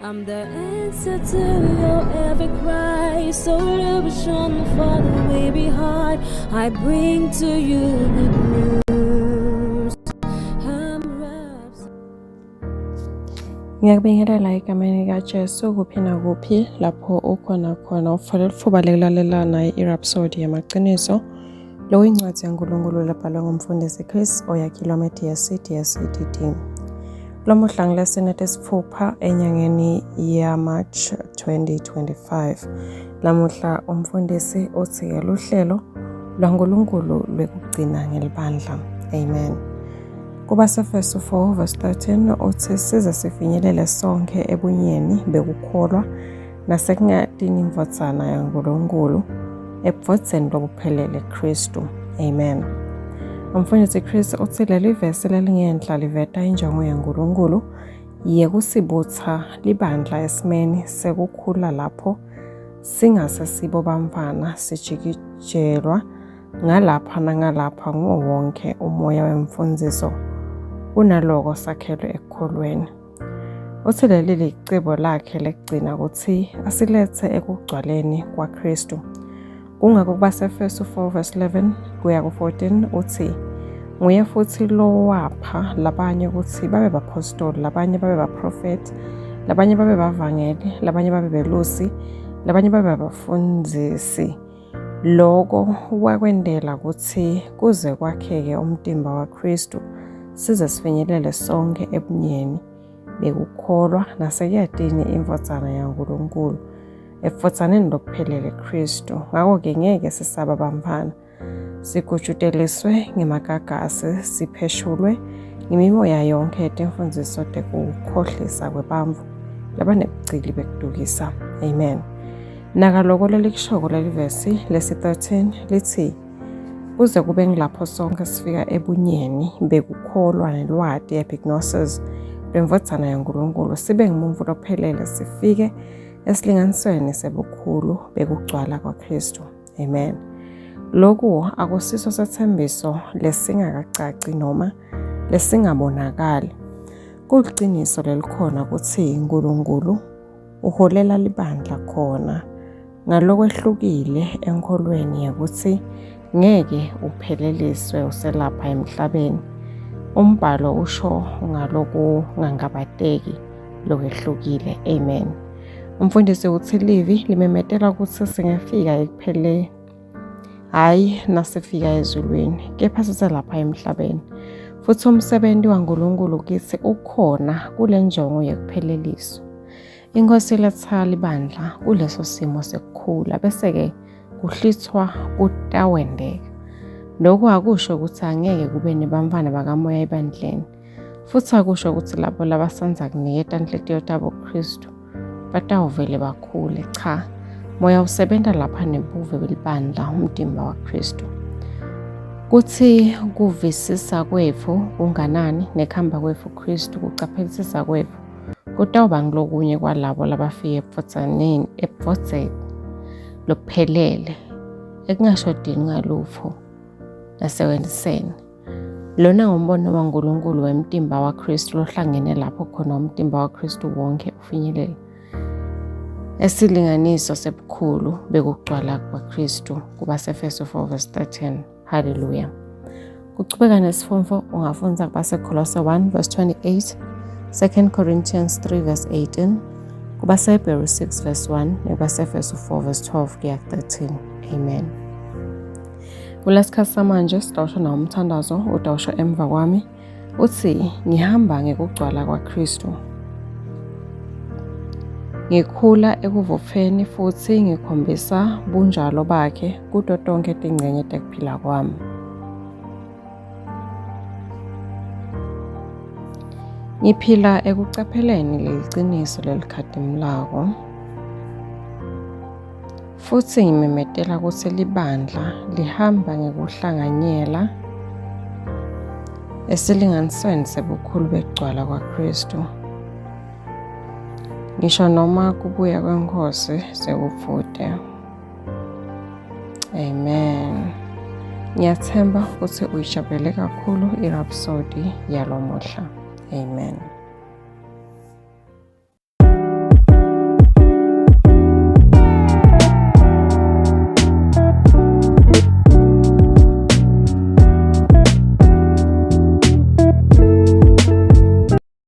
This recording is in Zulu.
I'm the answer to your every cry, solution for the weary heart. I bring to you good news. I'm Rhapsody. Ngiyakubingelela egameni likaJesu kuphi nakuphi lapho ukhona khona uthole litfuba lekulalela naye iRhapsody yamaqiniso. Lo incwadi yaNkulunkulu lebhalwe ngumfundisi Chris oyakhilwa DSC DSCDD. Lomuhla ngilesine tesitfupha enyangeni ya-March 2025. Lamuhla umfundisi uthi-ke luhlelo lwaNkulunkulu lwekugcina ngelibandla. Amen. KubaseEfesu 4 verse 13 uthi size sifinyelele sonke ebunyeni bekukholwa nasekungatini imvodzana yaNkulunkulu ebudvodzeni lobuphelele Kristu. Amen. Umfundisi Chris uthi leli vesi lelingenhla liveta injongo yaNkulunkulu yekusibutha libandla esimeni sekukhula lapho singasesibo bamfana sijikijelwa ngalapha nangalapha nguwo wonke umoya wemfundiso kunaloko sakhelwe ekukholweni. Uthi leli licebo lakhe lekugcina ukuthi asilethe ekugcwaleni kwaKristu. Kungako kubaseEfesu 4 verse 11 kuya ku-14 uthi nguye futhi lowapha labanye ukuthi babe baphostoli, labanye babe baprofethi, labanye babe bavangeli, labanye babe belusi, labanye babe abafundisi. Loko wakwendela ukuthi kuze kwakheke umtimba waKristu size sifinyelele sonke ebunyeni bekukholwa nasekuyatini imvodzana yaNkulunkulu ebufodzaneni lobuphelele Kristu. Ngako-ke ngeke sisaba bamfana, sigujuteliswe ngemagagasi, sipheshulwe ngimimoya yonke yetimfundziso tekukhohlisa kwebantfu labanebugcili bekudukisa. Amen. Naka loko lelikushoko leli vesi lesi-13 lithi kuze kube ngilapho sonke sifika ebunyeni bekukholwa nelwati epignosis lwemvodzana yaNkulunkulu sibe ngumuntu lophelele sifike esilinganisweni sebukhulu bekugcwala kwaKristu. Amen. Lokhu akusiso sethembiso lesingakacaci noma lesingabonakali. Kuliciniso lelikhona ukuthi uNkulunkulu uholela libandla khona ngalokwehlukile enkholweni yekuthi ngeke upheleliswe uselapha emhlabeni. Umbhalo usho ngalokungangabateki lokwehlukile. Amen. Umfundisi uthi livi limemetela ukuthi singafika ekupheleni, hhayi nasifika ezulwini, kepha siselapha emhlabeni. Futhi umsebenzi waNkulunkulu kithi ukhona kule njongo yekupheleliswa. Inkosi iletha libandla kuleso simo sekukhula bese-ke kuhlithwa kutawendeka. Lokhu akusho ukuthi angeke kube nebamfana bakamoya ebandleni. Futhi akusho ukuthi labo labasanza kuniketa inhlitiyo tabo kuKristu batawuvele bakhule. Cha, moya usebenta lapha nebuve belibandla, umtimba waKristu. Kuthi kuvisisa kwetfu kunganani nekuhamba kwetfu Kristu kucaphelisisa kwetfu kutawuba ngilokunye kwalabo labafike ebudvodzaneni ebudvodzeni lobuphelele ekungashodini ngalutfo nasekweniseni. Lona ngumbono waNkulunkulu wemtimba waKristu lohlangene lapho khona umtimba waKristu wonke ufinyelela esilinganiso sebukhulu bekugcwala kwaKristu kubaseEfesu 4 verse 13. Haleluya. Kuchubeka nesifundvo ungafundza kubaseKholose 1 verse 28, 2 Corinthians 3 verse 18, kubaseHebheru 6 verse 1 nekubaseEfesu 4 verse 12 kuya 13. Amen. Kulesikhathi samanje sitawusho nawo umthandazo utawusho emva kwami uthi ngihamba ngekugcwala kwaKristu. Ngikhula ekuvuthweni futhi ngikhombisa bunjalo bakhe kuto tonke tingcenye tekuphila kwami. Ngiphila ekucapheleni leliciniso lelikhatimulako. Futsi ngimemetela kutsi libandla lihamba ngekuhlanganyela esilinganisweni sebukhulu bekugcwala kwaKristu. Ngisho noma kubuya kweNkhosi sekupfute. Amen. Ngiyathemba ukuthi uyijabulele kakhulu iRhapsody yalomuhla. Amen.